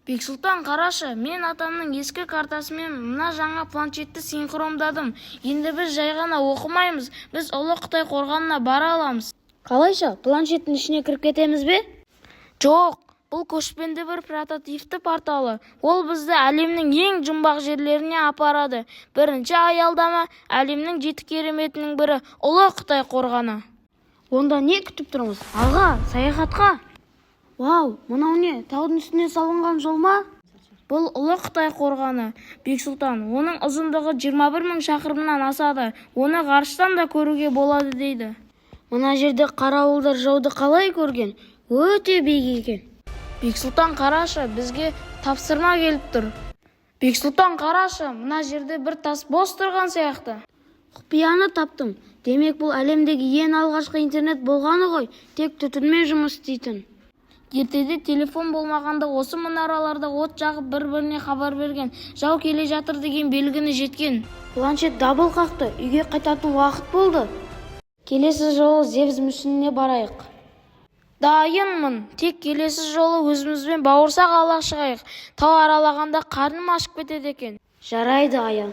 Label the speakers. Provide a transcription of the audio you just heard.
Speaker 1: Бексұлтан, қарашы, мен атамның ескі картасымен мына жаңа планшетті синхрондадым. Енді біз жай ғана оқымаймыз, біз Ұлы Қытай қорғанына бара аламыз.
Speaker 2: Қалайша, планшеттің ішіне кіріп кетеміз бе?
Speaker 1: Жоқ, бұл көшпенді бір портативті порталы. Ол бізді әлемнің ең жұмбақ жерлеріне апарады. Бірінші аялдама – әлемнің жеті кереметінің бірі, Ұлы Қытай қорғаны.
Speaker 2: Онда не күтіп тұрмыз? Алға, саяхатқа! Вау, мынау не, таудың үстіне салынған жол ма?
Speaker 1: Бұл Ұлы Қытай қорғаны, Бексұлтан. Оның ұзындығы 21 мың шақырымнан асады. Оны ғарыштан да көруге болады дейді.
Speaker 2: Мына жерде қарауылдар жауды қалай көрген? Өте биік екен.
Speaker 1: Бексұлтан, қарашы, бізге тапсырма келіп тұр. Бексұлтан, қарашы, мына жерде бір тас бос тұрған сияқты.
Speaker 2: Құпияны таптым. Демек, бұл әлемдегі ең алғашқы интернет болғаны ғой, тек түтінмен жұмыс істейтін.
Speaker 1: Ертеде телефон болмағанда, осы мұнараларда от жағып, бір-біріне хабар берген. Жау келе жатыр деген белгіні жеткен.
Speaker 2: Планшет дабыл қақты, үйге қайтатын уақыт болды. Келесі жолы Зевс мүсініне барайық.
Speaker 1: Дайынмын. Тек келесі жолы өзімізбен бауырсақ ала шығайық. Тау аралағанда қарным ашып кетеді екен.
Speaker 2: Жарайды, Аян.